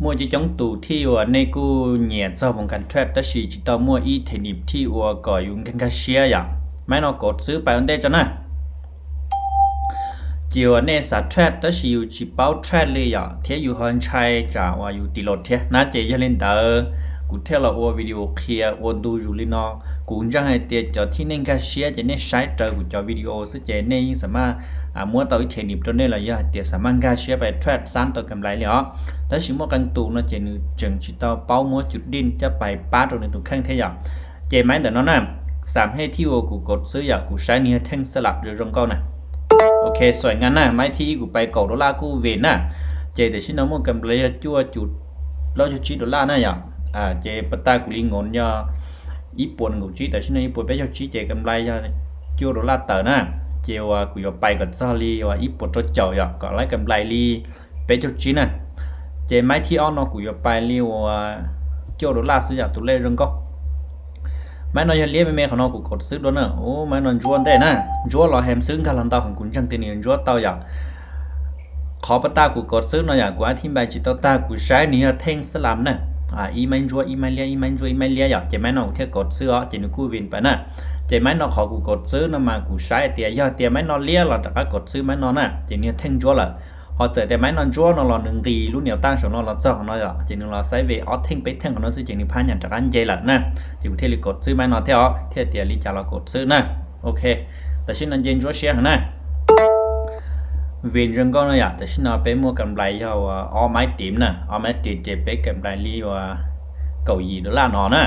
Muaj coob coob tus thiab uas nej kuj nyiam txog voo kas trade tab sis tsis tau muaj ib them nib thiab uas kom yus nkag nkag siab yom. Maiv no kauv xwb pais ua ntej tso na. Ces uas nej xav trade tab sis yus tsis paub trade li yom, thiab yus ho ntshai tsam uas yus tis los thiab na, ces yog li ntawd kuv thiaj los ua video qhia ua ntu zus li no. Kuv ntseeg hais tias cov thib nej nkag siab ces nej saib raws kuv cov video xwb ces nej yeej xav maj muab tau ib them nib rau nej los yog hais tias xav maj nkag siab pais trade xab tau kam nplais li os. Tab sis muaj qee tus no ces nws tseem tsis tau paub muab cus dij coj pais pab rau nws tus kheej thiab yom. Ces maiv ntawm no na, xam hej thiab uas kuv kauv xwb yom, kuv saib nws yog theej xab lam zoo nkauj na. Ok, xuaim nka na, maiv thib ib kuv pais kaum dollar kuj vim na. Ces tam sim no muaj kam nplais yog cuaj caum plaub caug tsib dollar na yom. Ces pas tas kuv li nkaus yog ib puas nees nkaum tsib, tam sim no ib puas peb caug tsib ces kam nplais yog cuaj dollar tawm na. Ces uas kuv yuav pais kom txog li uas ib puas rau caum yom, kom lawv kam nplais li peb caug tsib na. Ces maiv thib ob no kuv yuav pais li uas cuaj dollar xwb yom, tus lej zoo nkauj. Maiv no yog liab me me qhov no kuv kauv xwb dua na. Ub, maiv no ntsuab ntej na, ntsuab los hem xwb nkag los ntau heev, kuv ntseeg tias nws yuav ntsuab tau yom. Qhov pas tas kuv kauv xwb no yom, kuv ab thib npai tsis tau tag, kuv saib nws yog theej xab lam na. Ib maiv ntsuab ib maiv liab, ib maiv ntsuab ib maiv liab yom, ces maiv no kuv thiaj kauv xwb os, ces nws kuj vim pais na. Ces maiv no qhov kuv kauv xwb no mas kuv saib tias yog tias maiv no liab los rov qab kauv xwb maiv no na, ces nws yog theej ntsuab lawm. Ho txawm tias maiv no ntsuab no los nws nqis lub niam tab saum no los txog qhov no yom, ces nws los xaiv vim ob theej peb theej qhov no xwb ces nws phab nyas rov qab nce lawm na. Ces kuv thiaj li kauv xwb maiv no thiab os, thiaj tias li cas los kauv xwb na. Ok, tam sim no nce ntsuab siab heev na. Vim zoo nkauj no yom, tam sim no peb muaj kam nplais yog uas ob maiv tiv na, ob maiv tiv ces peb kam nplais li uas kaum yim dollar no na.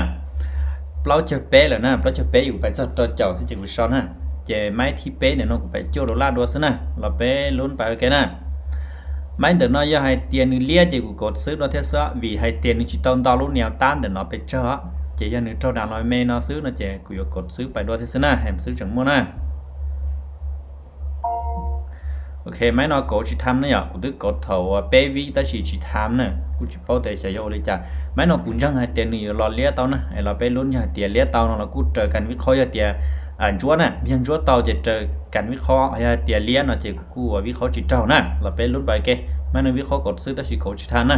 Plaub caug peb lawm na, plaub caug peb yuav pais txog rau caum xwb ces kuv so na. Ces maiv thib peb ntawm no kuv pais cuaj dollar dua xwb na, los peb lub pais ok na. Maiv ntawm no yog hais tias nws liab ces kuv kauv xwb dua thiab xwb, vim hais tias nws tsis tau nto lub niam tab ntawm no pes tsawg, ces yog nws raug dam los me no xwb no ces kuv yuav kauv xwb pais dua thiab xwb na, hem xwb tseem muaj na. Ok, maiv no kauv tsis tham na yom, kuv twb kauv thaum uas peb vib tab sis tsis tham na, kuj tsis paub tias xyov yog ua li cas. Maiv no kuv ntseeg hais tias nws yuav los liab tau na, es los peb lub yog hais tias liab tau no los kuj raws kam vib qhob, yog tias ntsuab na, yog ntsuab tau ces raws kam vib qhob, yog hais tias liab no ces kuv kuj ua vib qhob tsis raug na, los peb lub pais ok. Maiv no vib qhob kauv xwb tab sis kauv tsis tham na.